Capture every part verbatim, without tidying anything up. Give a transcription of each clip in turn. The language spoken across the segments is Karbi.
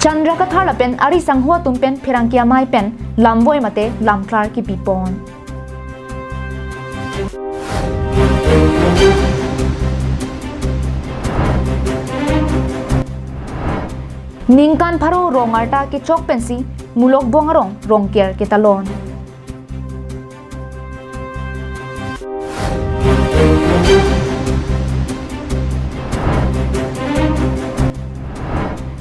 Chandra Kathar lapen ari sangho atum pen pherangke amei pen lamvoi mate lamklar kipipon. Ningkan pharo rong arta kechok pensi Mulokbong arong Rongker ketalon.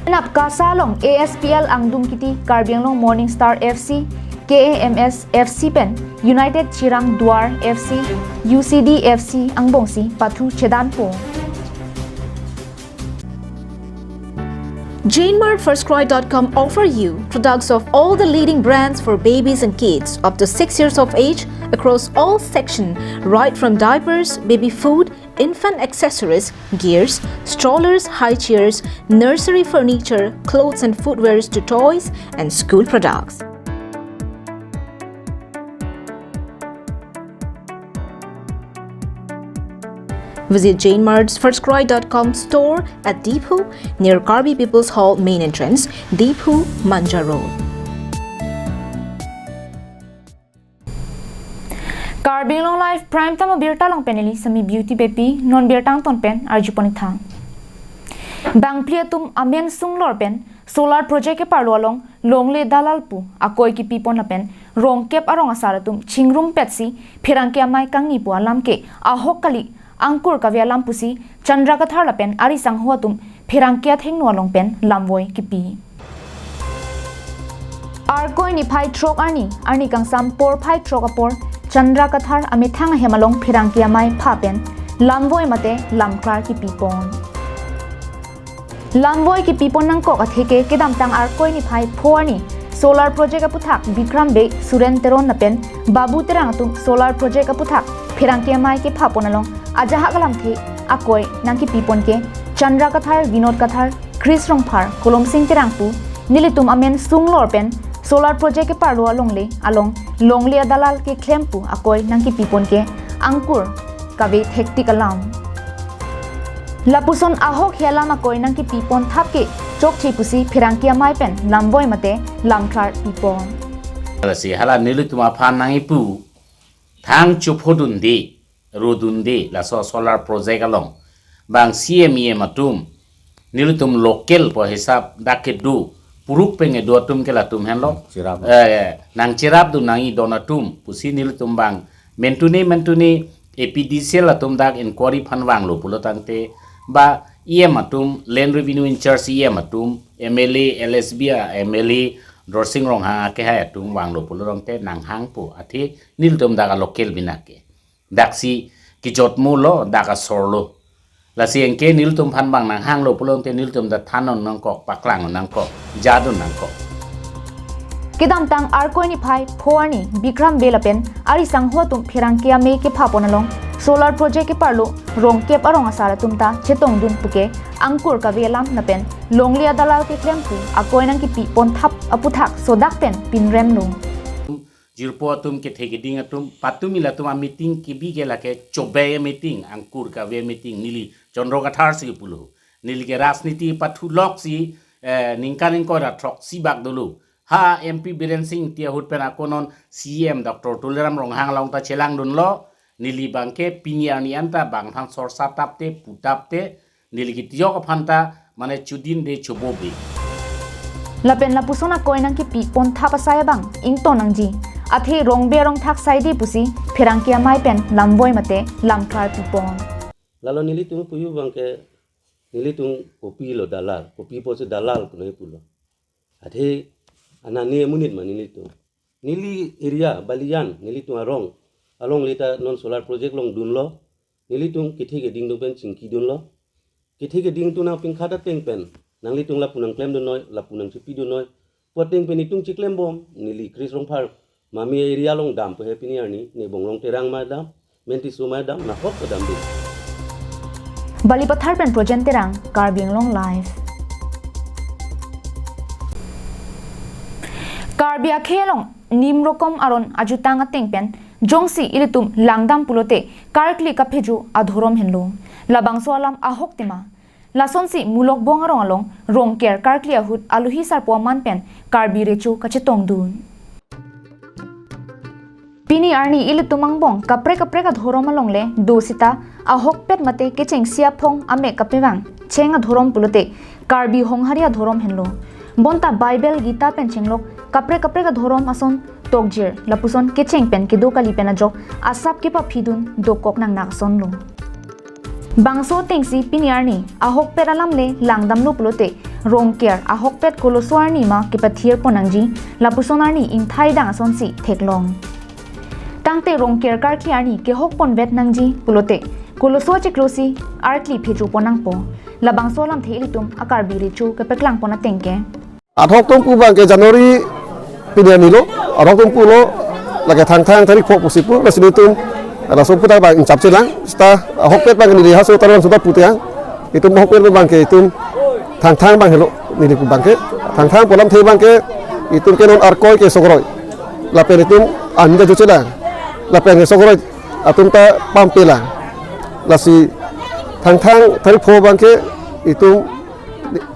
Nap kasa along A S P L angdung kiti Karbi Anglong Morning Star F C, K A M S F C pen United Chirang Duar F C, U C D F C angbongsi pathu chedanpo. Jane Mart First Cry dot com offer you products of all the leading brands for babies and kids up to six years of age across all section, right from diapers, baby food, infant accessories, gears, strollers, high chairs, nursery furniture, clothes and footwears to toys and school products. Visit Jane Mart's First Cry dot com store at Diphu near Karbi People's Hall main entrance, Diphu, Manja Road. Karbi Anglong Live Prime Time abirta along pen neli Sami Beauty Beypi, non birta angton pen arjupon-ik tha. Bangphli atum amen sunglor pen solar project keparlo along longle dalal pu akoi kipipon lapen rongkep arong asar atum chingrumpetsi pherangke amei kangni pu alam ke ahok kali, angkur kave alam pusi Chandra Kathar lapen ari sangho atum pherangke athengno along pen lamvoi kipi. Arkoi niphai throk arni, arni kangsam porphai throk apor, Chandra Kathar amethang ahem along pherangke amei pha pen lamvoi mate lamklar kipipon. Lamvoi kipipon nangkok atheke kedamtang Arkoi niphai pho arni solar project aputhak Bikram Bey, Suren Teron lapen Babu Terang atum solar project aputhak pherangke amei kephapon along ajahak alamthe akoi nangkipipon ke Chandra Kathar, Vinod Kathar, Chris Rongphar, Kolomsing Terang pu nelitum amen sunglor pen solar project keparlo alongle along longle adalal keklem pu akoi nangkipipon ke angkur kave thektik alam. Lapuson ahok he alam akoi nangkipipon thap ke chokche pusi pherangke amei pen lamvoi mate lamklar pipon. Lasi hala nelitum aphan nangkipu thang chophodunde, rodunde, laso solar project along. Bang C M E M atum, nelitum local po hisap dak kedo, puruk penge do atum ke latum henlo. Chirap. Eh, eh, nangchirapdun nangji don atum pusi nelitum bang mentune mentune A P D C L atum dak inquiry aphan vanglo pulo tangte, ba E M atum, Land Revenue in charge E M atum, M L A, L S B a M L A, Dorsing Ronghang akehai atum vanglo pulo tangte nanghangpo, athe nelitum dak a local bina ke. Daksi kejotmo lo, dak asor lo. Lasi anke nelitum aphan bang nanghanglo pulo tangte nelitum ta thandun nangkok, paklang nangkok, jadun nangkok. Kedamtang Arkoi niphai pho arni Bikram Bey lapen ari sangho atum pherangke amei kephapon along solar project keparlo rongkep arong asar atum ta chetongdun pu ke angkur kave alam lapen longle adalal keklem pu akoi nangkipipon thap aputhak sodak pen pinremlo. Jirpo atum, kethe keding atum, patumi latum a meeting kebi ke lake chobei meeting, angkur kave meeting, neli Chandra Kathar si pulo. Neli ke rajniti pathuloksi, eh, ningkan ingkoi ra throksi bak dolo. Ha M P Biren Singh Engti ahut pen ako non C E M Doctor Tuliram Ronghang along ta chelangdunlo, neli bangke pini arni anta bang aphan sorsa tapte, pu tapte, neli ketiyok aphan ta mane chodinde chobobe. Lapen lapuson akoi nangkipipon thap asai abang ington nangji. Athe rongbe rongthak saide pusi pherangke amei pen lamvoi mate lamklar pipon. Lalo nelitum puyu bangke nelitum kopilo dalal, kopi pusi dalal punai pulo. Athe anani amonit ma nelitum. Neli area Balijan, nelitum arong alongle ta non solar project longdunlo. Nelitum kethe keding atum pen chingkidunlo. Kethe keding atum nangpingkhat ateng pen nanglitum lapu nangklemdunnoi, lapu nangchipidunnoi pu ateng pen itum chiklembom. Neli Chris Rongphar mami area along dampo he pini arni, ne Bongrong Terang ma dam, Menti Suma dam, nahok kedam dei. Balipathar pen Projen Terang, Karbi Anglong Live. Karbi akhei along nim rokom aron ajutang ateng pen jongsi ilitum langdam pulote karkli kaphejo adhorom henlo. Labangso alam ahok tema. Lasonsi Mulokbong arong along Rongker karkli ahut alohi sarpo aman pen Karbi Recho kachetongdun. Pini arni ilitum angbong kaprek kaprek adhorom along le do sita ahokpet mate kechengsi aphong amek kapevang cheng adhorom pulote Karbi Honghari adhorom henlo. Bonta Bible, Gita pen chenglok kaprek kaprek adhorom ason tokjir lapuson kecheng pen kedo kali pen ajok asap kepaphidun dokok nangnak asonlo. Bangso atengsi pini arni ahokpet alam le langdamlo pulote Rongker ahokpet koloso arni ma kepathir pon nangji lapuson arni ingthai dang asonsi theklong. Tangte Rongker karkli arni kehok ponvet nangji pulote koloso achiklosi arkli phejo pon nangpo. Labangso alamthe ilitum a-Karbi Recho kepeklang pon ateng ke. Ahok atum pu abangke January pini arni lo, ahok atum pulo, lake Thangthang tarik pho pusi pu, lasi nelitum laso puthot abang ingchap chelang, seta ahokpet abang neli haso taran sudah putang, itum ahokpet abangke itum Thangthang abang helo, neli pu abangke, Thangthang pu alamthe abangke, itum ke non Arkoi ke Sokroi, lapen itum an jajo chelang, lapen ke Sokroi atum ta pampelang, lasi Thangthang tarik pho abangke, itum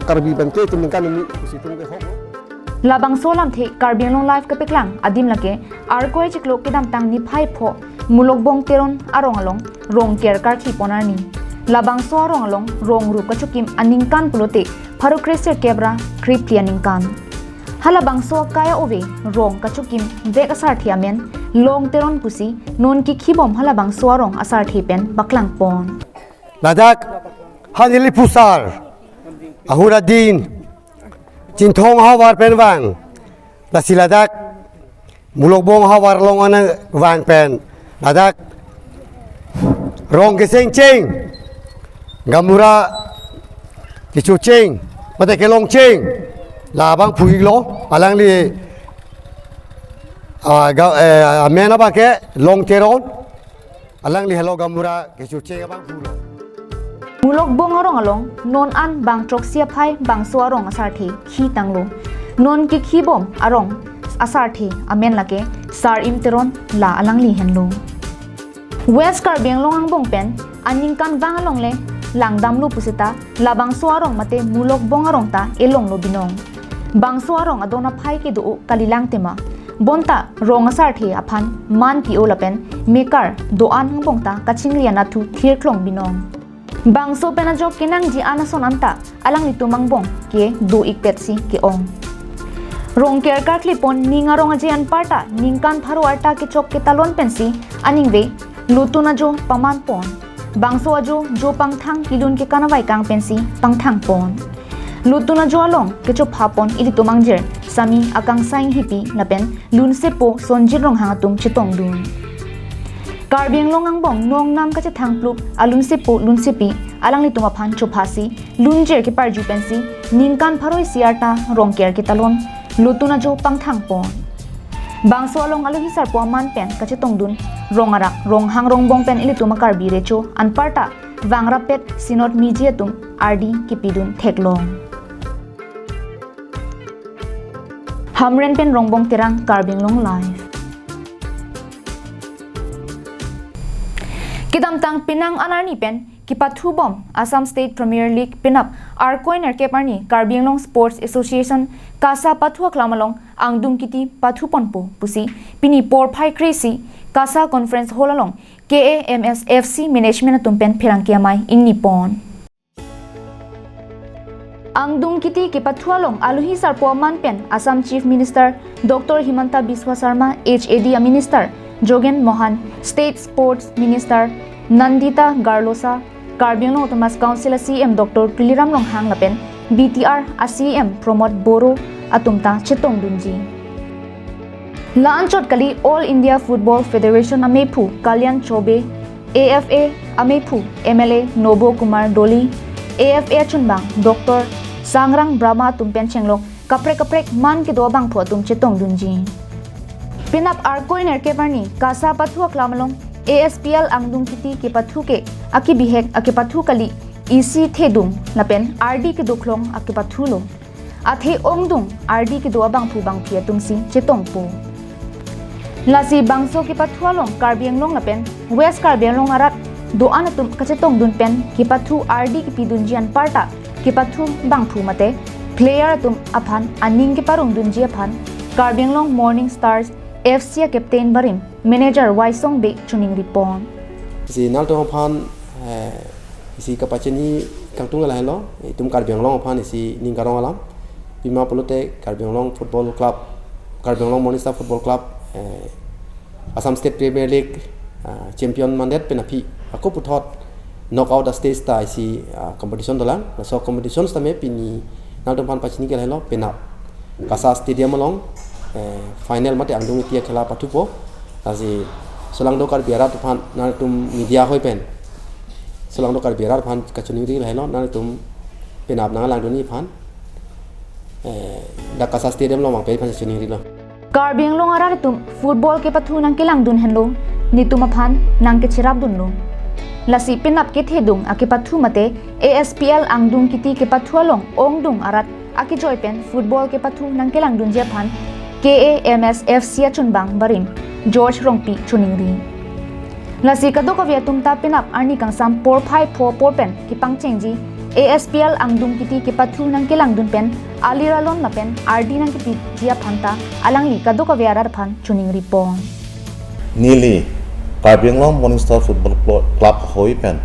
Karbi abangke itum ningkan hini pusi itum kehok. Labangso alamthe Karbi Anglong Live kepeklang adim lake Arkoi chiklo kedamtang niphai pho Mulokbong Teron arong along Rongker karkli pon arni. Labangso arong along rong rup kachokim aningkan pulote pharo kre sirkep ra krephli aningkan. Halabangso akai a-ove rong kachokim vek asarthe amen Long Teron pusi non kikhibom halabangso arong asarthe pen paklang pon. Ladak ha neli phusar ahut adin Chinthong havar pen vang, lasi ladak Mulokbong havar along anang vang pen ladak rong keseng cheng, gaonbura kecho cheng, mate kelong cheng, labang phuilo, alangli, ah, ga-, eh, amen abangke Long Teron. Alangli helo gaonbura kecho cheng abang phulo. Mulokbong arong along non an bang throksi aphai bangso arong asarthe khitanglo. Non kikhibom arong asarthe amen lake Sar-im Teron, la alangli henlo. West Karbi Anglong angbong pen aningkanvang along le langdamlo pusita labangso arong mate Mulokbong arong ta elonglo binong. Bangso arong adon aphai kedo-o kalilang tema. Bonta rong asarthe aphan man pi-o lapen mekar do-an angbong ta kachingri anatthu thirklong binong. Bangso pen ajok kenangji an ason anta alanglitum angbong ke do-ikpetsi ke-ong. Rongker karkli pon ning arong aje anparta ningkan pharo arta kechok ketalon pensi aningve lutun ajo paman pon. Bangso ajo jo pangthang kelun kekan avaikang pensi pangthang pon. Lutun ajo along kechopha pon ilitum angjir Sami Akangsha Enghipi lapen lunsepo Sonjit Ronghang atum chetongdun. Karbi Anglong angbong nongnam kachethang plup alunsepo lunsepi alanglitum aphan chophasi lunjir keparju pensi ningkan pharo isi arta rongker ketalon lutun ajo pangthang pon. Bangso along alohi sarpo aman pen kachetongdun rong arak Ronghang Rongbong pen ilitum a-Karbi Recho anparta vangrap pet Synod miji atum ardi kepidun theklong. Hamren pen Rongbong Terang, Karbi Anglong Live. Kedamtang penang anarni pen kepathubom Assam State Premier League penap Arkoi nerkep arni Karbi Anglong Sports Association KASA pathu aklam along angdung kiti pathuponpo pusi pini porphai kre-isi KASA Conference Hall along K A M S F C management atum pen pherangke amei ingni pon. Angdung kiti kepathu along alohi sarpo aman pen Assam Chief Minister Doctor Himanta Biswa Sarma, H A D a-Minister Jogen Mohan, State Sports Minister Nandita Garlosa, Karbi Anglong Autonomous Council a-C E M Doctor Tuliram Ronghang lapen B T R a-C E M Pramod Boro atum ta chetongdunji. La-anchot kali All India Football Federation ameiphu Kalyan Chobe, A F A ameiphu M L A Nobo Kumar Doli, A F A achunbang Doctor Sangrang Brahma atum pen chenglok kaprek kaprek man kedo abangphu atum chetongdunji. Penap Arkoi nerkep arni KASA pathu aklam along A S P L angdung kiti kepathu ke akibihek akepathu kali, isi thedung lapen ardi kedoklong akepathulo. Athe ongdung ardi kedo abangphu bangphi atumsi chetongpo. Lasi bangso kepathu along Karbi Anglong lapen West Karbi Anglong arat do-an atum kachetongdun pen kepathu ardi kepidunji anparta kepathu bangphu mate player atum aphan aning keparongdunji aphan Karbi Anglong Morning Stars F C a captain barim manager Waisong Bey choningri pon. Si nangtum aphan, eh, isi kapachini kangtung lahelo, itum Karbi Anglong aphan isi ning karong alam. Pima pulote Karbi Anglong Football Club, Karbi Anglong Morning Star Football Club, eh, Assam State Premier League, ah, champion mandet pen aphi ako puthot knockout a stage ta isi, ah, competition dolang. Laso competition tame pini nangtum aphan pachini ke lahelo penap Kasa Stadium along, eh, final mate angdung iti akhela pathupo. Lasi solangdo Karbi arat aphan nangtum media hoi pen solangdo Karbi arat aphan kachoningri lahelo, nangtum penap nanglangdunji aphan, eh, dak Kasa Stadium along mangpe aphan choningrilo. Karbi Anglong arat atum football kepathu nangkelangdun henlo, netum aphan nangkecherapdunlo. Lasi penap kethedung akepathu mate A S P L angdung kiti kepathu along ongdung arat akejoi pen football kepathu nangkelangdunji aphan K A M S F C achunbang barim George Rongpi choningri. Lasi kadokave atum ta penap arni kangsam porphai pho apor pen kepangchengji A S P L angdung kiti kepathu nangkelangdun pen alir alon lapen ardi nangkepiji aphan ta alangli kadokave arat aphan choningri pon. Neli Karbi Anglong Morning Star Football Clo-, Club hoi pen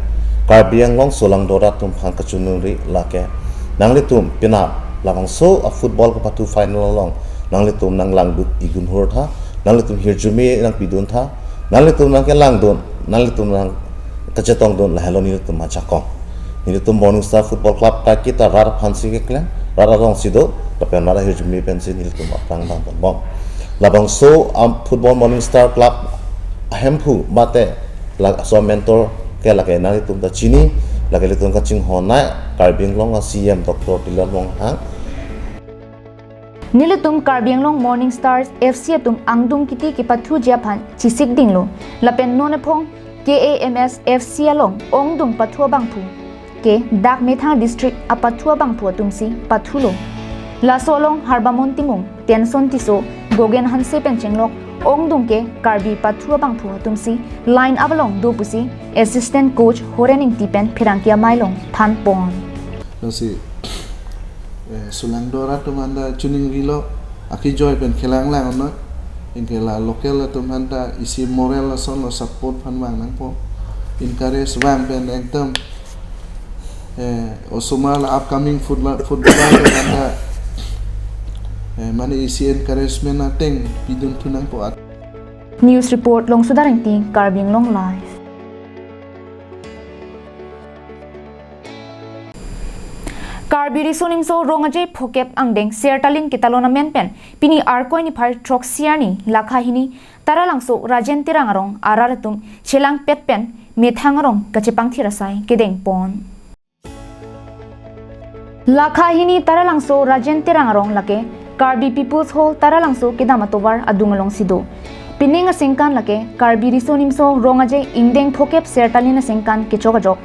Karbi Anglong solangdo arat atum aphan kachoningri lake, nanglitum penap labangso a football kepathu final along nanglitum nanglangdun igun hur tha, nanglitum hirjume nangpidun tha, nanglitum nangkelangdun, nanglitum nangkachetongdun lahelo nelitum ajakong. Nelitum Morning Star Football Club kaiketa rat aphansi keklem, rat alongsi do, lapen rat ahirjume pensi nelitum aphrang dangponbom. Labangso a Football Morning Star Club ahemphu mate laso mentor ke lake nanglitum ta chini, lake ilitum kachinghon nai Karbi Anglong a C E M Doctor Tuliram Ronghang. Nelitum Karbi Anglong Morning Stars F C atum angdung kiti kepathuji aphan chesik dinglo. Lapen non ephong K A M S F C along ongdung pathu abangphu ke dak Methang District apathu abangphu atumsi pathulo. Laso along Harbamon Timung, Tenson Tisso, Gogen Hanse pen chenglok ongdung ke Karbi pathu abangphu atumsi line up along do pusi Assistant Coach Horen Ingti pen pherangke amei along thanpon. Lasi, eh, solangdo arat atum aphan ta choningrilo, akejoi pen khelanglang onot, anke la local atum aphan ta isi moral asonlo support aphan vang nangpo, encourage vang pen ekdom, eh, osomar la upcoming football, footballer atum aphan ta, eh, mane isi encouragement ateng pidunthu nangpo at. News report Longsodar Ingti, Karbi Anglong Live. Karbi Riso Nimso Rong Aje Phokep angdeng Sertalin ketalon amen pen pini Arkoi niphai throksi arni Lakhahini Taralangso Rajen Terang arong arat atum chelangpet pen methang arong kachepangthir asai kedengpon. Lakhahini Taralangso Rajen Terang arong lake Karbi People's Hall Taralangso kedam atovar adung alongsi do. Pining aningkan lake Karbi Riso Nimso Rong Aje ingdeng phokep Sertalin aningkan kechok ajok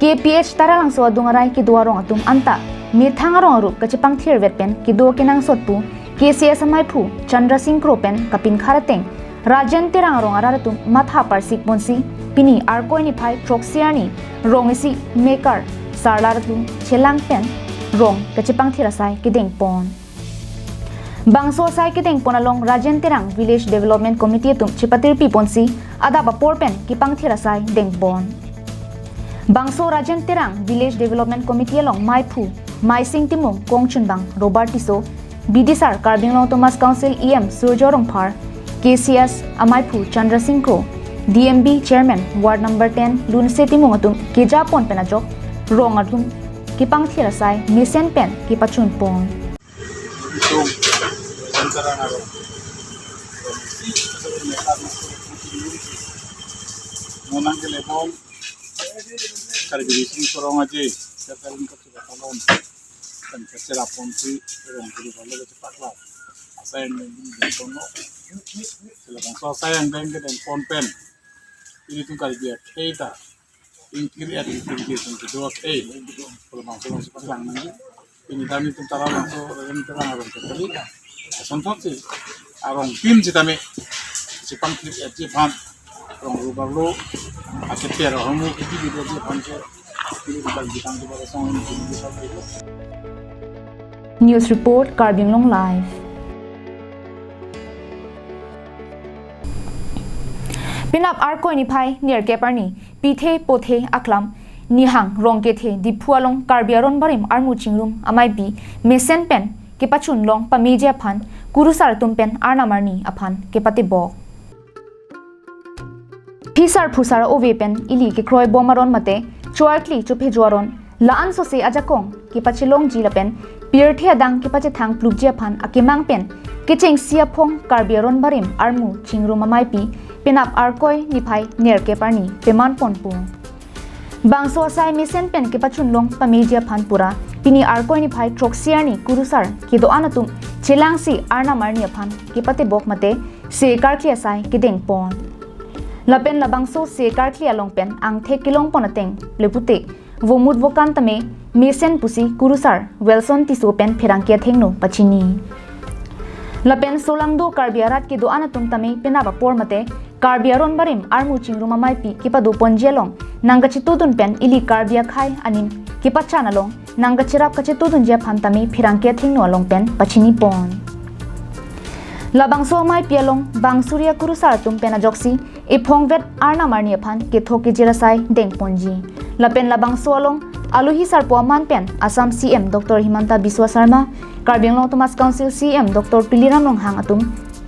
K P H Taralangso adung arai kedo arong atum anta methang arong arup kachepangthirvet pen kedo kenangsot pu K C S amaiphu Chandra Singh Kro pen kapinkhat ateng Rajen Terang arong arat atum matha parsikponsi pini Arkoi niphai throksi arni rong isi mekar sarlar atum chelang pen rong kachepangthir asai kedengpon. Bangso asai kedengpon along Rajen Terang Village Development Committee atum chepatirpiponsi adap apor pen kepangthir asai dengpon. Bangso Rajen Terang Village Development Committee along maiphu Maising Timung, kongchunbang Robert Tisso, Bidisar Karbi Anglong Autonomous Council E M Surjya Rongphar, K C S amaiphu Chandra Singh Kro, D M B Chairman Ward Number ten Lunse Timung atum kejapon pen ajok rong atum kepangthir asai mesen pen kepachunpon. Itum Rajen Terang arong. Monang ke lebong Karbi Riso Nimso Rong Aje, Sertalin kachepatalon, pen kacheraponsi rong guru balo kachepaklap. Asai angdeng kedengponlo. Sila bangso asai angdeng kedengpon pen ilitum Karbi akhei ta ingkir-et, ingkir-et atum kedo akhei, pulo bangso bangso paklang nangji. Pini dam itum Taralangso Rajen Terang arong kekali asonthotsi arong tim sitame chepangthir-etji aphan, rong rubarlo aketer ahormu kiti kedoji aphan ke News report, Karbi Anglong Live. Penap Arkoi niphai nerkep arni, pithe pothe aklam, Nihang Rongkethe Diphu along Karbi Aron Barim armu chingrum ameipi mesen pen kepachun long pameji aphan kurusar atum pen arnam arni aphan kepatebok. Phisar phusar ove pen ili kekroibom aron mate choarkli chophejo aron la-an sose ajakong kepachelongji lapen pirthe adang kepachethang plupji aphan akemang pen kechengsi aphong Karbi Aron Barim armu chingrum ameipi penap Arkoi niphai nerkep arni peman ponpo. Bangso asai mesen pen kepachun long pameji aphan pura pini Arkoi niphai throksi arni kurusar kedo-an atum chelangsi arnam arni aphan kepatebok mate se karkli asai kedengpon. Lapen labangso se karkli along pen angthek kelongpon ateng lepute vomut vokan tame mesen pusi kurusar Wilson Tisso pen pherangke athengno pachini. Lapen solangdo Karbi arat kedo-an atum tame penap apor mate Karbi Aron Barim armu chingrum ameipi kepadoponji along nangkachetudun pen ili Karbi akhei anim kepachan along nangkacherap kachetudunji aphan tame pherangke athengno along pen pachinipon. Labangso ameipi along bang suri akurusar atum pen ajoksi ephongvet arnam arni aphan kethok kejir asai dengponji. Lapen labangso along alohi sarpo aman pen Assam C M Doctor Himanta Biswa Sarma, Karbi Anglong Autonomous Council C M Doctor Tuliram Ronghang atum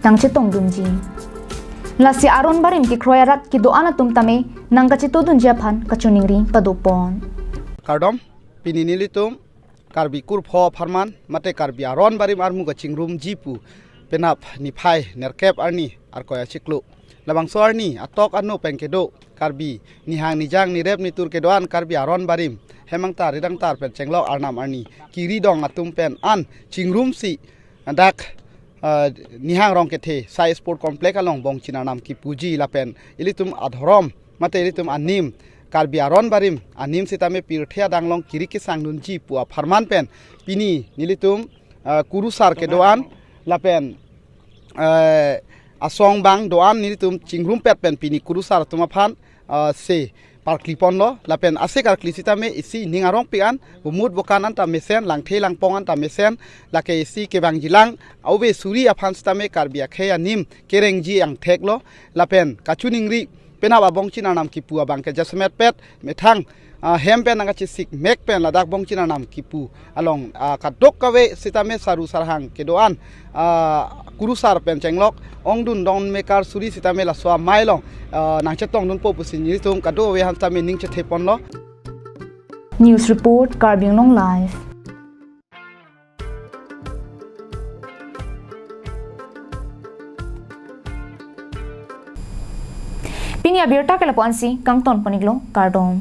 nangchetongdunji. Lasi Aron Barim kekroi arat kedo-an atum tame nangkachetudunji aphan kachiningri padopon. Kardom, pini nelitum Karbi kurpho apharman mate Karbi Aron Barim armu kachingrumji pu penap niphai nerkep arni Arkoi achiklo. Labangso arni atok ano pen kedo Karbi nihang nijang nirep nitur kedo-an Karbi Aron Barim hemangtar ridangtar pen chenglok arnam arni kiridong atum pen an chingrumsi dak, ah, Nihang Rongkethe Sai Sport Complex along bongchin arnam kipuji lapen ilitum adhorom mate ilitum anim Karbi Aron Barim anim sitame pirthe adang along kiri kesangdunji pu apharman pen pini nelitum, ah, kurusar kedo-an lapen, eh, asong bang do-an nelitum chingrumpet pen pini kurusar atum aphan, ah, se parkliponlo lapen ase karkli sitame isi ning arongpik an vomut vokan anta mesen, langthe langpong anta mesen, lake isi kevangjilang ove suri aphan sitame Karbi akhei anim kerengji angtheklo lapen kachiningri penap abongchin arnam kipu abang ke jasemet pet methang, ah, hem pen nangkachesik mek pen ladak bongchin arnam kipu along, ah, kadokave sitame saru sarhang kedo-an, ah, kurusar pen chenglok ongdun don mekar suri sitame laso amei along, ah, nangchetongdunpo pusi nelitum kadokave aphan sitame ning chetheponlo. News report, Karbi Anglong Live. Pini abirta ke lapu-ansi kangtonpon-iklo, kardom.